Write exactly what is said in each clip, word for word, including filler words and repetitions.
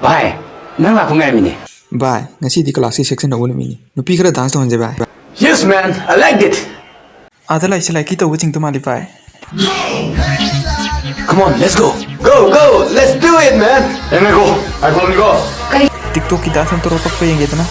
ꯚꯥꯏ, ꯅꯪ ꯂꯥꯛꯄ ꯉꯥꯏꯔꯝꯃꯤꯅꯦ꯫ ꯚꯥꯏ, ꯉꯁꯤꯗꯤ ꯀ꯭ꯂꯥꯁꯀꯤ ꯁꯦꯛꯁꯟ ꯍꯧꯕ ꯅꯨꯃꯤꯠꯅꯤ꯫ ꯅꯨꯄꯤ ꯈꯔ ꯗꯥꯟꯁ ꯇꯧꯍꯟꯁꯦ ꯚꯥꯏ꯫ Yes man, I like it. ꯑꯥꯗ ꯂꯥꯏꯁꯤ ꯂꯥꯏꯀꯤ ꯇꯧꯕꯁꯤꯡꯗꯣ ꯃꯥꯜꯂꯤ ꯚꯥꯏ꯫ Come on, let's go. Go, go, let's do it, man. ꯉꯥꯏꯈꯣ, ꯉꯥꯏꯈꯣ꯫ ꯇꯤꯛꯇꯣꯛꯀꯤ ꯗꯥꯟꯁ ꯑꯝꯇ ꯔꯣꯄꯛꯄ ꯌꯦꯡꯒꯦꯗꯅ꯫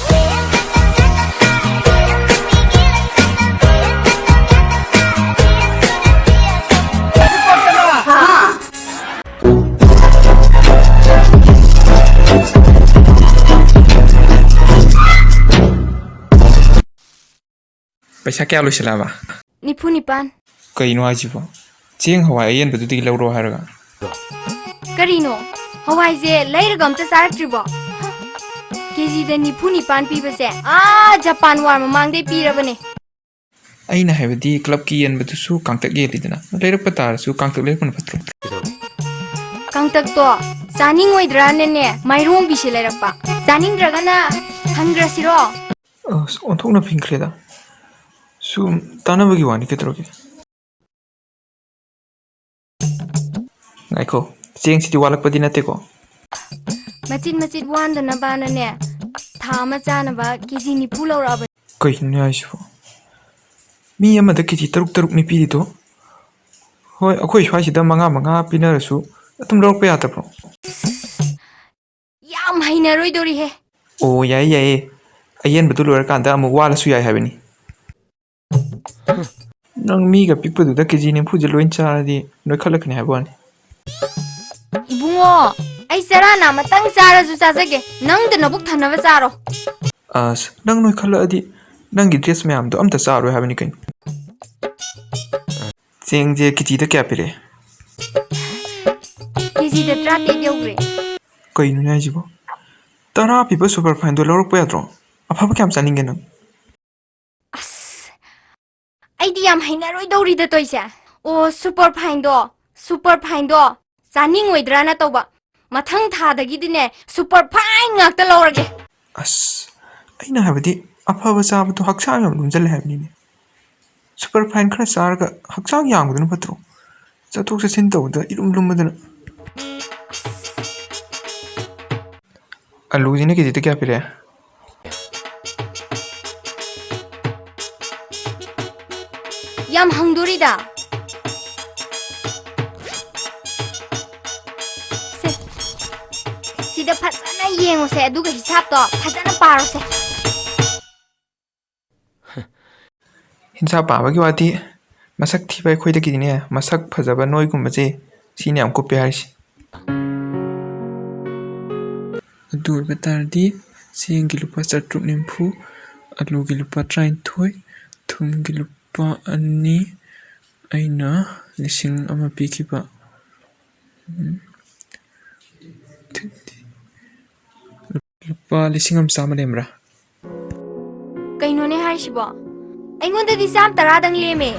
ꯄꯩꯁꯥ ꯀꯌꯥ ꯂꯣꯏꯁꯤꯜꯂꯛꯑꯕ? ꯅꯤꯐꯨ ꯅꯤꯄꯥꯟ꯫ ꯀꯩꯅꯣ ꯍꯥꯏꯁꯤꯕꯣ? ꯆꯦꯡ ꯍꯋꯥꯏ ꯑꯌꯦꯟꯕꯗꯨꯗꯒꯤ ꯂꯧꯔꯣ ꯍꯥꯏꯔꯒ? ꯀꯔꯤꯅꯣ? ꯍꯋꯥꯏꯁꯦ ꯂꯩꯔꯒ ꯑꯝꯇ ꯆꯥꯔꯛꯇ꯭ꯔꯤꯕꯣ? ꯀꯦꯖꯤꯗ ꯅꯤꯐꯨ ꯅꯤꯄꯥꯟ ꯄꯤꯕꯁꯦ ꯑꯥ ꯖꯄꯥꯟ ꯋꯥꯔ ꯃꯃꯥꯡꯗꯩ ꯄꯤꯔꯕꯅꯦ꯫ ꯑꯩꯅ ꯍꯥꯏꯕꯗꯤ ꯀ꯭ꯂꯕꯀꯤ ꯌꯦꯟꯕꯗꯨꯁꯨ ꯀꯥꯡꯇꯛ ꯌꯦꯜꯂꯤꯗꯅ, ꯂꯩꯔꯛꯄ ꯇꯥꯔꯁꯨ ꯀꯥꯡꯇꯛ ꯂꯩꯔꯛꯄꯅ ꯐꯠꯇ꯭ꯔꯣ? ꯀꯥꯡꯇꯛꯇꯣ ꯆꯥꯅꯤꯡꯉꯣꯏꯗ꯭ꯔꯥꯅꯅꯦ ꯃꯥꯏꯔꯣꯡꯕꯤꯁꯦ ꯂꯩꯔꯛꯄ꯫ ꯆꯥꯅꯤꯡꯗ꯭ꯔꯒꯅ ꯍꯟꯈ꯭ꯔꯁꯤꯔꯣ? ꯑꯁ, ꯑꯣꯟꯊꯣꯛꯅ ꯐꯤꯡꯈ꯭ꯔꯦꯗ꯫ ꯁꯨꯝ ꯇꯥꯟꯅꯕꯒꯤ ꯋꯥꯅꯤ, ꯀꯩꯗꯧꯔꯒꯦ? ꯉꯥꯏꯈꯣ, ꯆꯦꯡꯁꯤꯗꯤ ꯋꯥꯠꯂꯛꯄꯗꯤ ꯅꯠꯇꯦꯀꯣ? ꯃꯆꯤꯠ ꯃꯆꯤꯠ ꯋꯥꯟꯗꯅꯕꯅꯅꯦ, ꯊꯥ ꯑꯃ ꯆꯥꯅꯕ ꯀꯦꯖꯤ ꯅꯤꯐꯨ ꯂꯧꯔꯛꯑꯕꯅꯦ꯫ ꯀꯩꯅꯣꯅꯦ ꯍꯥꯏꯁꯤꯕꯣ? ꯃꯤ ꯑꯃꯗ ꯀꯦꯖꯤ ꯇꯔꯨꯛ ꯇꯔꯨꯛꯅꯤ ꯄꯤꯔꯤꯗꯣ꯫ ꯍꯣꯏ, ꯑꯩꯈꯣꯏ ꯁ꯭ꯋꯥꯏꯁꯤꯗ ꯃꯉꯥ ꯃꯉꯥ ꯄꯤꯅꯔꯁꯨ ꯑꯗꯨꯝ ꯂꯧꯔꯛꯄ ꯌꯥꯗꯕ꯭ꯔꯣ? ꯌꯥꯝ ꯍꯩꯅꯔꯣꯏꯗꯧꯔꯤꯍꯦ꯫ ꯑꯣ, ꯌꯥꯏꯌꯦ, ꯌꯥꯏꯌꯦ꯫ ꯑꯌꯦꯟꯕꯗꯨ ꯂꯣꯏꯔꯀꯥꯟꯗ ꯑꯃꯨꯛ ꯋꯥꯜꯂꯁꯨ ꯌꯥꯏ ꯍꯥꯏꯕꯅꯤ꯫ ꯅꯪ ꯃꯤꯒ ꯄꯤꯛꯄꯗꯨꯗ ꯀꯦꯖꯤ ꯅꯤꯐꯨꯁꯦ ꯂꯣꯏ ꯆꯥꯔꯗꯤ ꯅꯣꯏꯈꯠꯂꯛꯀꯅꯤ ꯍꯥꯏꯕ ꯋꯥꯅꯤ꯫ ꯏꯕꯨꯡꯉꯣ, ꯑꯩ ꯆꯔꯥ ꯅꯥꯝꯃꯇꯪ ꯆꯥꯔꯁꯨ ꯆꯥꯖꯒꯦ, ꯅꯪꯗ ꯅꯕꯨꯛ ꯊꯟꯅꯕ ꯆꯥꯔꯣ꯫ ꯑꯁ, ꯅꯪ ꯅꯣꯏꯈꯠꯂꯛꯑꯗꯤ ꯅꯪꯒꯤ ꯗ꯭ꯔꯦꯁ ꯃꯌꯥꯝꯗꯣ ꯑꯝꯇ ꯆꯥꯔꯣꯏ ꯍꯥꯏꯕꯅꯤ ꯀꯩꯅꯣ꯫ ꯆꯦꯡꯁꯦ ꯀꯦꯖꯤꯗ ꯀꯌꯥ ꯄꯤꯔꯛꯑꯦ? ꯀꯦꯖꯤꯗ ꯇꯔꯥꯇꯔꯦꯠ ꯌꯧꯈ꯭ꯔꯦ꯫ ꯀꯩꯅꯣꯅꯦ ꯍꯥꯏꯁꯤꯕꯣ? ꯇꯔꯥ ꯄꯤꯕ ꯁꯨꯄꯔ ꯐꯥꯏꯟꯗꯣ ꯂꯧꯔꯛꯄ ꯌꯥꯗ꯭ꯔꯣ? ꯑꯐꯕ ꯀꯌꯥꯝ ꯆꯥꯅꯤꯡꯒꯦ ꯅꯪ? ꯑꯁ, ꯑꯩꯗꯤ ꯌꯥꯝ ꯍꯩꯅꯔꯣꯏꯗꯧꯔꯤꯗ ꯇꯧꯏꯁꯦ꯫ ꯑꯣ, ꯁꯨꯄꯔ ꯐꯥꯏꯟꯗꯣ, ꯁꯨꯄꯔ ꯐꯥꯏꯟꯗꯣ ꯆꯥꯅꯤꯡꯉꯣꯏꯗ꯭ꯔꯥꯅ ꯇꯧꯕ꯫ ꯃꯊꯪ ꯊꯥꯗꯒꯤꯗꯤꯅꯦ, ꯁꯨꯄꯔ ꯐꯥꯏꯟ ꯉꯥꯛꯇ ꯂꯧꯔꯒꯦ꯫ ꯑꯁ, ꯑꯩꯅ ꯍꯥꯏꯕꯗꯤ ꯑꯐꯕ ꯆꯥꯕꯗꯣ ꯍꯛꯆꯥꯡ ꯌꯥꯝ ꯂꯨꯝꯁꯤꯜꯂꯦ ꯍꯥꯏꯕꯅꯤꯅꯦ꯫ ꯁꯨꯄꯔ ꯐꯥꯏꯟ ꯈꯔ ꯆꯥꯔꯒ ꯍꯛꯆꯥꯡ ꯌꯥꯡꯕꯗꯨꯅ ꯐꯠꯇ꯭ꯔꯣ? ꯆꯠꯊꯣꯛ ꯆꯠꯁꯤꯟ ꯇꯧꯕꯗ ꯏꯔꯨꯝ ꯂꯨꯝꯃꯗꯅ꯫ ꯑꯂꯨꯁꯤꯅ ꯀꯦꯖꯤꯗ ꯀꯌꯥ ꯄꯤꯔꯛꯑꯦ? ꯌꯥꯝ ꯍꯪꯗꯣꯔꯤꯗ꯫ ꯁꯦ, ꯁꯤꯗ ꯐꯖꯅ ꯌꯦꯡꯉꯨꯁꯦ, ꯑꯗꯨꯒ ꯍꯤꯁꯥꯞꯇꯣ ꯐꯖꯅ ꯄꯥꯔꯣꯁꯦ꯫ ꯍꯤꯟꯁꯥꯞ ꯄꯥꯕꯒꯤ ꯋꯥꯗꯤ, ꯃꯁꯛ ꯊꯤꯕ ꯑꯩꯈꯣꯏꯗꯒꯤꯗꯤꯅꯦ, ꯃꯁꯛ ꯐꯖꯕ ꯅꯣꯏꯒꯨꯝꯕꯁꯦ, ꯁꯤꯅ ꯌꯥꯝ ꯀꯨꯞꯄꯦ ꯍꯥꯏꯔꯤꯁꯦ꯫ ꯑꯗꯨ ꯑꯣꯏꯕ ꯇꯥꯔꯗꯤ, ꯆꯦꯡꯒꯤ ꯂꯨꯄꯥ ꯆꯥꯇ꯭ꯔꯨꯛ ꯅꯤꯐꯨ, ꯑꯂꯨꯒꯤ ꯂꯨꯄꯥ ꯇꯔꯥꯅꯤꯊꯣꯏ, ꯊꯨꯝꯒꯤ ꯂꯨꯄꯥ ꯑꯅꯤ, ꯑꯩꯅ ꯂꯤꯁꯤꯡ ꯑꯃ ꯄꯤꯈꯤꯕ꯫ ꯎꯝ꯫ ꯂꯨꯄꯥ ꯂꯤꯁꯤꯡ ꯑꯃ ꯆꯥꯝꯃ ꯂꯩꯔꯝꯕ꯭ꯔꯥ? ꯀꯩꯅꯣꯅꯦ ꯍꯥꯏꯁꯤꯕꯣ? ꯑꯩꯉꯣꯟꯗꯗꯤ ꯆꯥꯝ ꯇꯔꯥꯗꯪ ꯂꯦꯝꯃꯦ꯫